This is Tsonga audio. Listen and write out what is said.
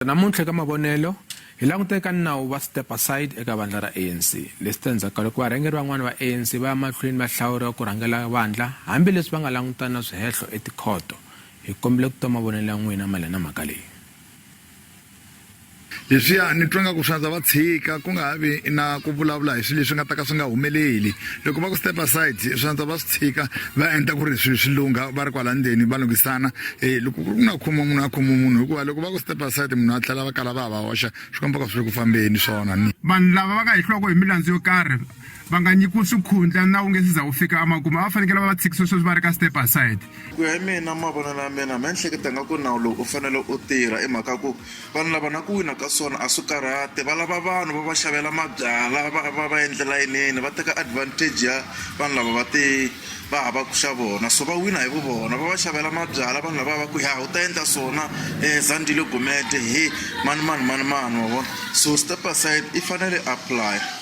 Namuntlha eka mavonelo, hi languta eka nawu wa step aside eka vandla ra ANC. Leswi ta endzhaku ka loko varhangeri van'wana va ANC va ya mahlweni va hlawuriwa ku rhangela vandla hambileswi va nga langutana na swihehlo etikhoto. Hi kombela ku twa mavonelo ya n'wina mayelana na mhaka leyi. Leswiya ni twa nga ku swi antswa va tshika ku nga ha vi na ku vulavula hi swilo leswi nga ta ka swi nga humeleli. Loko va ku step aside swi antswa va swi tshika va endla ku ri swilo swi lungha va ri kwala ndzeni va lunghisana. E loko ku ri ku na khoma munhu a khoma munhu hikuva loko va ku step aside munhu a tlhela va kala va ha va hoxa swi komba ku swi le ku fambeni swona ni. Vanhu lava va nga hehliwaka hi milandzu yo karhi va nga nyikiwi swikhundla nawu wu nge se za wu fika emakumu a va fanekele va va tshikisa sweswi va ri ka step aside. Ku ya hi mina mavonelo ya mina me ni hleketa nga ku nawu lowu u fanele u tirha i mhaka ku vanhu lava na ku wina ka swona a swi karhati va lava vanhu va va xavela mabyalwa va va va endlela yiniyini va teka advantage ya vanhu lava va ti va havaku xa vona so va wina hi vu vona va va xavela mabyalwa vanhu lava va ku ya u ta endla swona Zandile Gumede he mani mani mani mani wa vona so step aside i fanele apply.